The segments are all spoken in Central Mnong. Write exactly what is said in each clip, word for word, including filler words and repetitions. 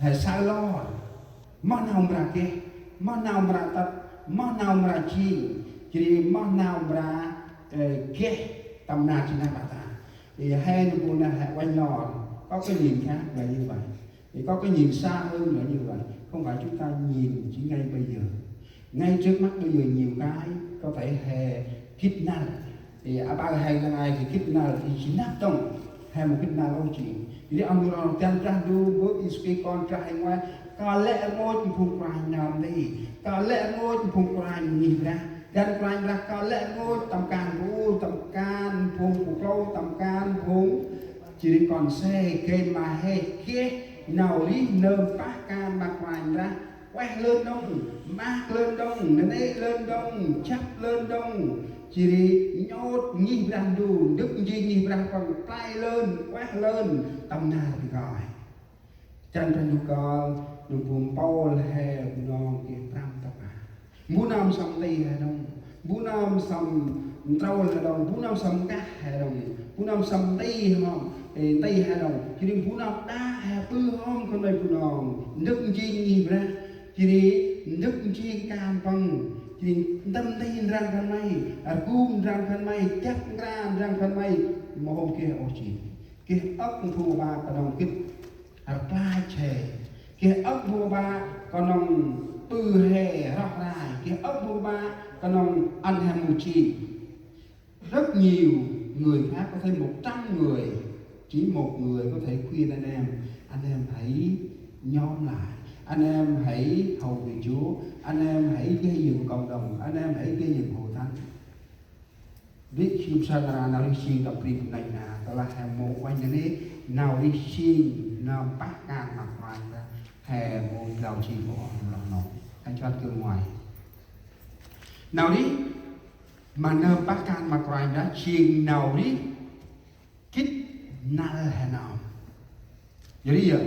He saơ lor. Moh nau mra geh, moh nau mra tât, moh nau mra jêng, jêh ri moh nau mra, ơ, geh tâm nar jêng nau ƀa ta. Thì he nơm bu nơm he uănh lor. Có cái nhìn khác là như vậy. Thì có cái nhìn xa hơn là như vậy. Không phải chúng ta nhìn chỉ ngay bây giờ. Ngay trước mắt bây giờ nhiều cái có thể he gĭt năl. Thì aƀaơ he nau he gĭt năl thì jêng năp tông. He mâu gĭt năl ôh jêng. Jêh ri ăn lor dăn Brah Ndu bơ̆ i sui kon Brah he ngoai. Kăl lĕ rngôch phung kôranh nơm nti. Kăl lĕ rngôch phung kôranh ngih Brah. Dăn kôranh Brah kăl lĕ rngôch tâm kan bu, tâm kan phung bu klô, tâm kan phung Jêh ri kon se gay ma he geh nau rêh nơm pah kan ma Kôranh Brah. Ueh lơn đŏng, maak lơn đŏng, nanê̆ lơn đŏng, jăp lơn đŏng. Jêh ri nhôt ngih Brah Ndu, ndâk njêng ngih Brah Păng play lơn, ueh lơn, tâm nar ri kơi. Dăn Brah Ndu kơl, nơm bu mpôl he bu nơm geh prăm tât a. Bu nơm sâm nti he đŏng, bu nơm sâm ntrôl he đŏng, bu nơm sâm nkah he đŏng, bu nơm sâm nti hŏm, ê, nti he đŏng. Jêh ri bu nơm đă he ƀư hŏm khân may bu nơm ndâk njêng ngih Brah. Jêh ri ndâk njêng kan Păng. Jêh ri ntĭm nti ndrăng khân may, rgum ndrăng khân may, jăp nkra ndrăng khân may, mâu hôm geh ôh jêng. Geh âk phung aƀaơ knŏng gĭt rplach he. Geh âk phung aƀaơ knŏng ƀư he roh rai. Geh âk phung aƀaơ knŏng ăn he mâu jêng. Rất nhiều người khác có thể một trăm người, chỉ một người có thể khuyên anh em, anh em hãy nhóm lại, anh em hãy hầu việc Chúa, anh em hãy gây dựng cộng đồng, anh em hãy gây dựng hội thánh. Ri khĭm sa nar a nau rêh jêng tâm bri bu năch nar a, tơlah he mâu uănh nanê̆, nau rêh jêng nơm pah kan ma Kôranh Brah, he mâu blao jêng mâu oh mâu lŏng nô. He nchuăt kơ ngoai. Nau rêh ma nơm pah kan ma Kôranh Brah jêng nau rêh gĭt năl he nơm. Jêh ri yơh,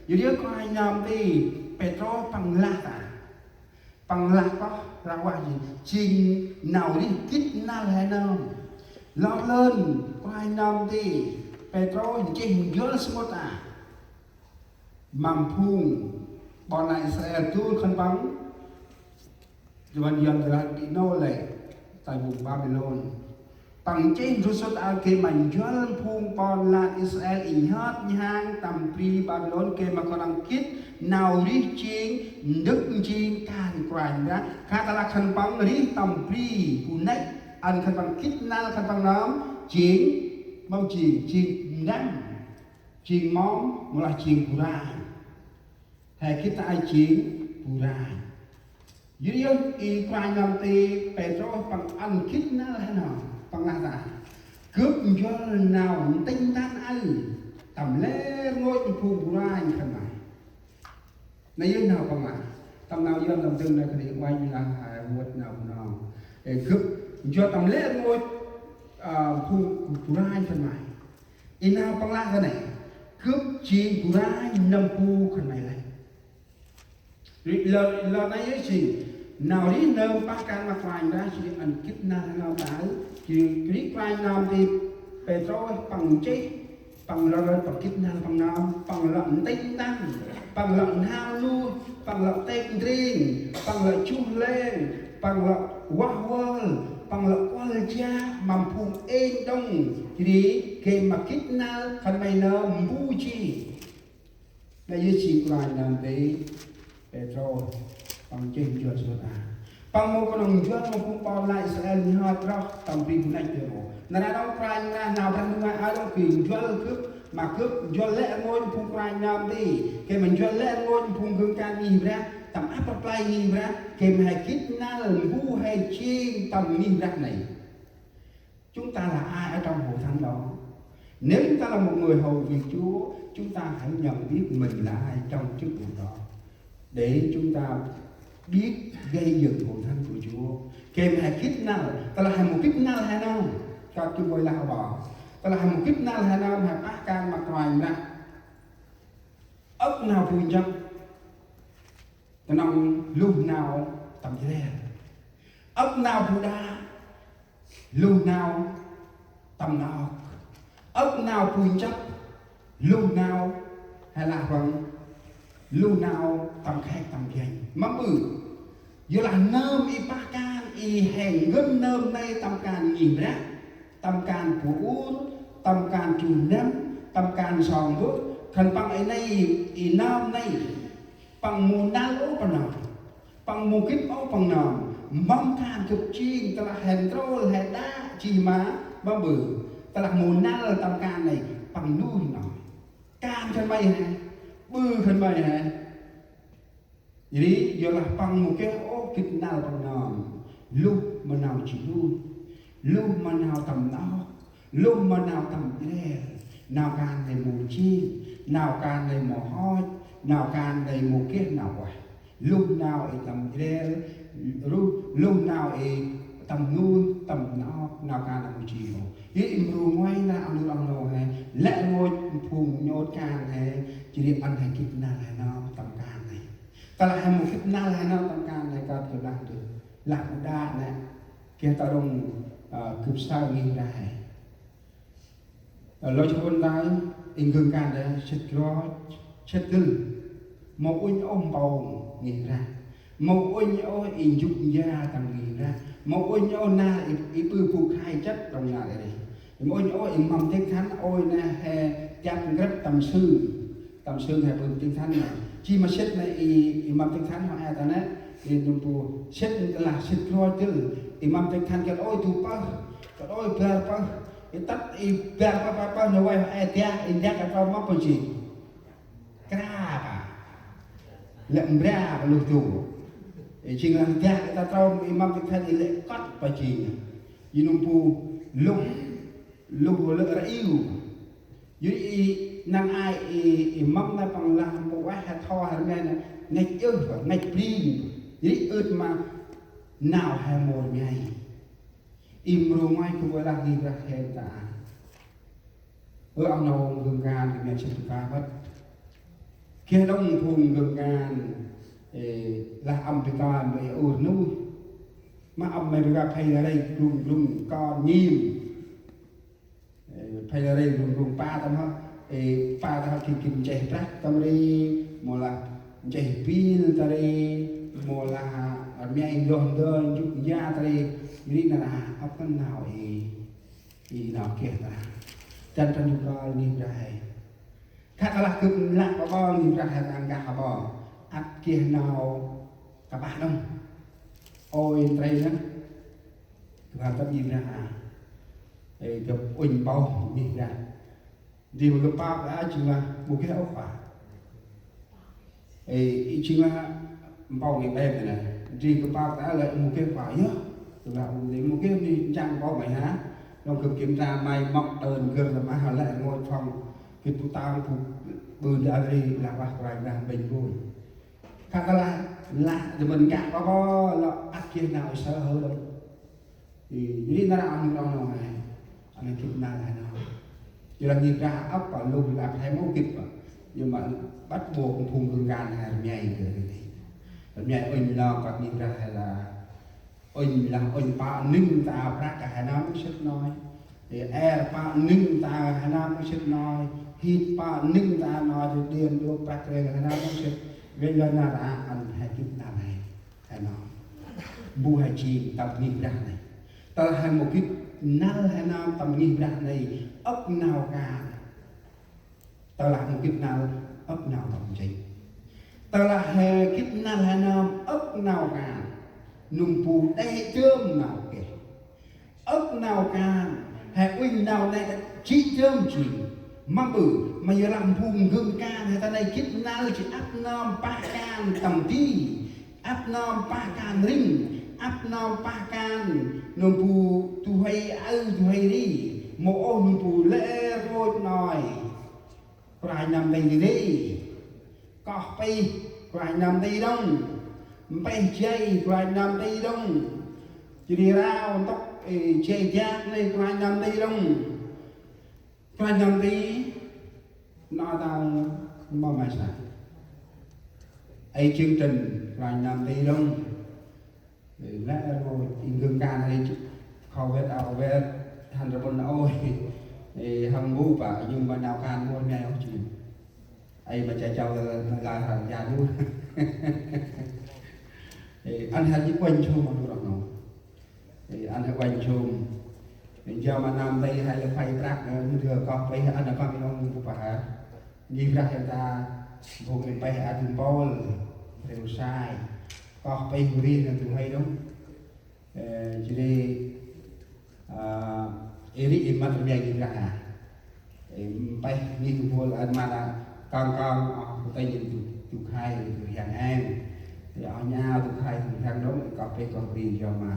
jêh ri yơh Kôranh nơm nti Pêtrôs păng lah ta. Păng lah kơh rah vah jêng, jêng nau rêh gĭt năl he nơm. Lor lơn Kôranh nơm nti Pêtrôs nchih njuăl samƀŭt a. Mâm phung ƀon lan Israel dôl khân păng, Yuăn, Yuăn lah đĭ nô lĕ ta phung Ƀaƀilôn. Păng nchih njuăl samƀŭt a gay ma njuăl phung ƀon lan Israel i nhhơt nhhang tâm bri Ƀaƀilôn gay ma knŏng gĭt nau rêh jêng ndâk njêng kan Kôranh Brah. Khă ta lah khân păng rêh tâm bri bu năch, ăn khân păng gĭt năl khân păng nơm jêng, mâm jêng, jêng ndăm, jêng mâm, mâu lah jêng bu ranh. He gĭt ta aơ jêng bu ranh. Jêh ri yơh i Kôranh nơm nti Pêtrôs păng ăn gĭt năl he nơm, păng lah ta: Gâp njuăl nau ntĭnh tăn aơ tâm lĕ rngôch phung bu ranh khân may. Nây yơh nau păng lah. Tâm nau Yuăn tâm dâng nây khân may uănh lah he vât nau bu nơm. Ê, gâp njuăl tâm lĕ rngôch, a, phung bu ranh khân may. I nau păng lah ta nây: Gâp jêng bu ranh nâm bu khân may lĕ. Ri lơ, lơ nây yơh jêng nau rêh nơm pah kan ma Kôranh Brah jêng ăn gĭt năl he nơm ta aơ. Jêh ri Kôranh nơm nti Pêtrôs păng nchih, păng lŏ, lŏ păng gĭt năl păng nơm, păng lŏ ntĭnh tăn, păng lŏ n'hao nuih, păng lŏ têk ndring, păng lŏ juh leng, păng lŏ vah vơl, păng lŏ kuăl jă mâm phung êng đŏng. Jêh ri gay ma gĭt năl khân may nơm mbu jêng. Nây yơh jêng Kôranh nơm nti Pêtrôs păng nchih njuăl samƀŭt a. Păng mâu knŏng njuăl ma phung ƀon lan Israel nhhơt roh tâm bri bu năch dơm ôh. Nar aơ đŏng Kôranh Brah, nau Brah Ndu ngơi aơ đŏng gay njuăl gâp, ma gâp njuăl lĕ rngôch phung kôranh nơm nti, gay ma njuăl lĕ rngôch phung gơng kan ngih Brah, tâm ăp rplay ngih Brah, gay ma he gĭt năl mbu he jêng tâm ngih Brah nây. Chúng ta là ai ở trong hội thánh đó? Nếu chúng ta là một người hầu việc Chúa, chúng ta hãy nhận biết mình là ai trong chức vụ đó. Để chúng ta biết gây dựng hội thánh của Chúa. Gay ma he gĭt năl, tơlah he mâu gĭt năl he nơm. Kơt jêng bơi lah bơ. Tơlah he mâu gĭt năl he nơm, he pah kan ma Kôranh Brah. Âk nau bu nchăp. Knŏng luh nau tâm jrel. Âk nau bu đă, luh nau tâm nơm âk. Âk nau bu nchăp, luh nau he lah văng Lu nau tâm khek tâm ganh. Mâm ƀư. Yorlah nơm i pah kan i he ngăn nơm nây tâm kan ngih Brah, tâm kan bu ur, tâm kan chuh năm, tâm kan song bŭt, khân păng i nây, i nơm nây, păng mâu năl ôh păng nơm. Păng mâu gĭt ôh păng nơm. Mâm kan gâp jêng, tơlah he ntrôl, he đă, jêh ma, mâm ƀư. Tơlah mâu năl tâm kan nây, păng nuih nơm. Kan khân may he, ƀư khân may he. Ri yorlah păng mâu geh ôh gĭt năl păng nơm. Luh ma nau ji nuih, luh ma nau tâm nơm, luh ma nau tâm jrel. Nau kan nây mâu jêng, nau kan nây mâu hŏch, nau kan nây mâu geh nau ueh. Luh nau i tâm jrel, luh, luh nau i tâm nuih, tâm nơm, nau kan nây mâu jêng ôh. Ri i mru ngoai nau ăn lư ăn nô he, lĕ rngôch phung nhôt kan he, jêh ri ăn he gĭt năl he nơm tâm kan nây. Tơlah he mâu gĭt năl he nơm tâm kan nây, kơt kơ lah dơh. Lah bu đă nê, geh ta rŏng, ơ, gâp saơ ngih Brah he. Ơ, lôch hŭn tay, i ngưng kan đe, sĭt rôch, sĭt dơl. Mâu uănh ôh mpông ngih Brah. Mâu uănh ôh i njŭk nja tâm ngih Brah. Mâu uănh ôh nar i, i ƀư bu khai chăt tâm nar ri. Mâu uănh ôh i mâm têk thăn, ôi nê he tiăp ngrăp tâm sưng. Tâm sưng he ƀư têk thăn nê. Jêh ma sĭt nê i, i mâm têk thăn hŏ e ta nê. I nŭm bu sĭt lah sĭt rôch dơl. I mâm têk thăn kơt ôi du pơh. Kơt ôi bar pơh. I tât i bar pơh, bar pơh nê vay hŏ e tiăp, i tiăp kơt ôi mâm bu jêng. Kra pa. Lĕ mbra pa luh du. I jêng lah tiăp i ta trôm i mâm têk thăn i lĕ kơt pa jêng. I nŭm bu luh, luh lĕ raiu. Yor i năng ai i, i mâm nê păng lah mâu ueh he tho he rmei nê, ngăch yơh, ngăch bring. Yor i ưt ma nau he mâu rmei. I mru ngoai gâp ƀuh lah ngih Brah he ta. Ơ, ăn nô ngưng kan, gâp mra sĭt ta mât. Geh đŏng phung ngưng kan, ê, lah âm bi ta mâu ur nuih. Ma âm mâu bi ta phay rê grung grung kon nhim. Ê, phay rê grung grung pa tâm hŏ, ê, pa tâm hŏ gĭt gĭt ncheh prăk tâm ri, mâu lah ncheh bil ta ri, mâu lah rmei ndoh ndơ njŭk nja ta ri, ri nar aơ ăp kăn nau ê, ê nau geh ta. Dăn ta njŭk kơl ngih Brah he. Khă ta lah gâp lah pa ƀơ ngih Brah he ta ngah pa ƀơ. Ăt geh nau kơpah đŏng. Ôi ntrei nê. Gâp hăn tât ngih Brah a. Ê, gâp uănh mpôl ngih Brah. Ndri ma gâp pap a jêng lah mâu geh ôh pa. Ê, i jêng lah mpôl ngih Brah nê. Ndri gâp pap a lĕ mâu geh pa yơh. Gâp lah ôh ndri mâu geh ni chăng mpôl may ha. Đŏng gâp kiểm tra may mâp đơn gâp lah ma hŏ lĕ rngôch phŏng. Gĭt bu tang bu ƀư ndri a ri lah wah krai lah mbênh bôi. Khă ta lah, lah, dê mân ngă pa ƀơ, lŏ ăt geh nau sơ hơ đŏng. Ê, ri nar aơ ăn nô nê, ăn gĭt năl he nơm. Yor lah ngih Brah ăp pa, lôh lah he mâu gĭt pa. Yor ma bắt buộc phung ngưng kan he rmei gâp ri. Rmei uănh lŏ kơt ngih Brah he lah. Uănh lah uănh pă nâng ta prăk he nơm sĭt nôi. Ê, er pă nâng ta he nơm sĭt nôi. Hit pă nâng ta nôi, ri điên đô prăk rê he nơm sĭt. Ri lah nar aơ ăn he gĭt năl he. He nơm. Bu he jêng tâm ngih Brah nê. Tơlah he mâu gĭt năl he nơm tâm ngih Brah nê. Âk nau kan. Tơlah mâu gĭt năl âk nau tâm jêng. Tơlah he gĭt năl he nơm âk nau kan. Nŭm bu đê̆ dơm nau geh. Âk nau kan. He uănh nau nê jê̆ dơm jêng. Mâm ƀư, ma yor lah phung ngưng kan he ta nê gĭt năl jêh ăp nơm pah kan tâm di. Ăp nơm pah kan ring, ăp nơm pah kan, nơm bu du huê aơ du huê ri, mâu ôh nơm bu lĕ rngôch nôi. Kôranh nơm nti ri, koh pih, kôranh nơm nti đŏng, mpeh jay, kôranh nơm nti đŏng, jri rao ntŭk, ê, jay jak nê, kôranh nơm nti đŏng. Kôranh nơm nti, nau ta mâu may sa. Ê, chương trình, kôranh nơm nti đŏng. Ê, lĕ rngôch, i ngưng kan ri, khâu vet, ao vet, hăn rƀŭn ôi. Ê, hăn mbu pa, nhưng mà nau kan mâu rmei ôh jêng. Ay ma cha chau la la la ya lu. Ê, ăn hê ji uănh chum ăn rah nô. Ê, ăn hê uănh chum. Ê, jao ma năm tây hê la phay prăk, ê, mâu dơi koh pay ăn hê păng nông bu pa hê. Ngih brah hê ta, bu ngih pay hê ăn mpôl, rêu sai. Koh pay bu ri nê tu hê dong. Ê, jêh ri, ơ, ê ri ê măt rmiăng ngih brah a. Ê, mpeh ngih bu bôl ăn ma la kang kang, oh, bu tây jêh ri tu, tu khai, tu rhiăng eng. Ê, oh, nha, tu khai, tu rhiăng dong, ê, koh pay koh ri jao ma.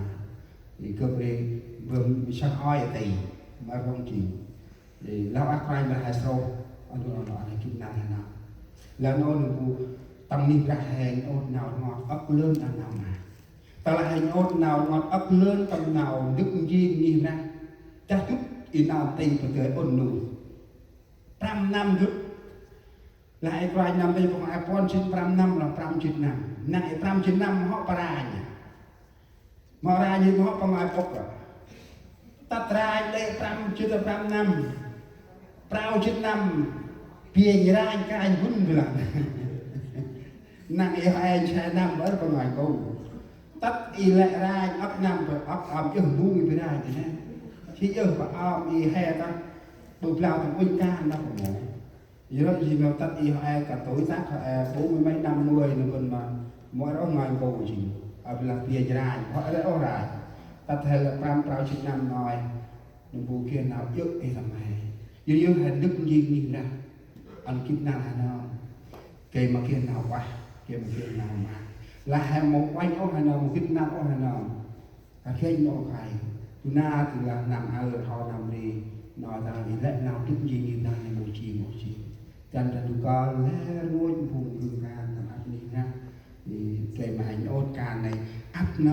Ê, gâp ri bơm sah oi tây, ma rong jêng. Ê, lah a Kôranh Brah hê srôh, ăn nô, ăn nô, ăn nô, gĭt năl hê nơm. Lah nô nơm bu, tâm ngih brah hê, ôt nau ngot, âk lơn ăn nau ma. Tơ lah hê ôt nau ngot, âk lơn tâm nau, ndâk njêng ngih brah. Dah dŭt, ê nau tĭng bơh dơi ôn nô. Prăm năm dŭt. Lah ê Kôranh năm tĭng bơh ngai puăn jêt prăm năm, lah prăm jêt năm. Năng ê prăm jêt năm, hŏ pa ranh. Mâu ranh jêh mâu hŏ pa ngai pŭk a. Tât ranh lĕ prăm jêt prăm năm. Prao jêt năm. Biêng ranh kanh bŭn blah. Năng ê hŏ ê nchai năm bơh pa ngai kông. Tât ê lĕ ranh âk năm bơh âk ăm yơh bung ê bi ranh nê. Jêh yơh pa ăm ê hê tât. Bơh blau tâm uănh kan năp mâu. Yor ri nau tât ê hŏ ê kơt tui tât hŏ ê, ê, bu mâu may năm mười nơm bơh ma, mâu ê ôh ngai kông jêng. A blah biêng ranh, hŏ ê ôh ranh. Tât hê lĕ prăm prao jêt năm nai, nơm bu geh nau yơh ê tâm hê. Yor yor hê ndâk njêng ngih brah. Ăn gĭt năl hê nơm. Gay ma geh nau ueh, gay ma geh nau ma. Lah hê mâu uănh ôh hê nơm, mâu gĭt năl ôh hê nơm. Kah gay nô khay. Tu na tu lah năm aơ hŏ năm ri. Nô ta ri lĕ nau dŭt njêng ngih nau nê mâu jêng mâu jêng. Dăn ta du kơl lĕ rngôch phung gŭ kan tâm ăp nih ngă. Ê, gay ma hê ôt kan nê. Ăp nô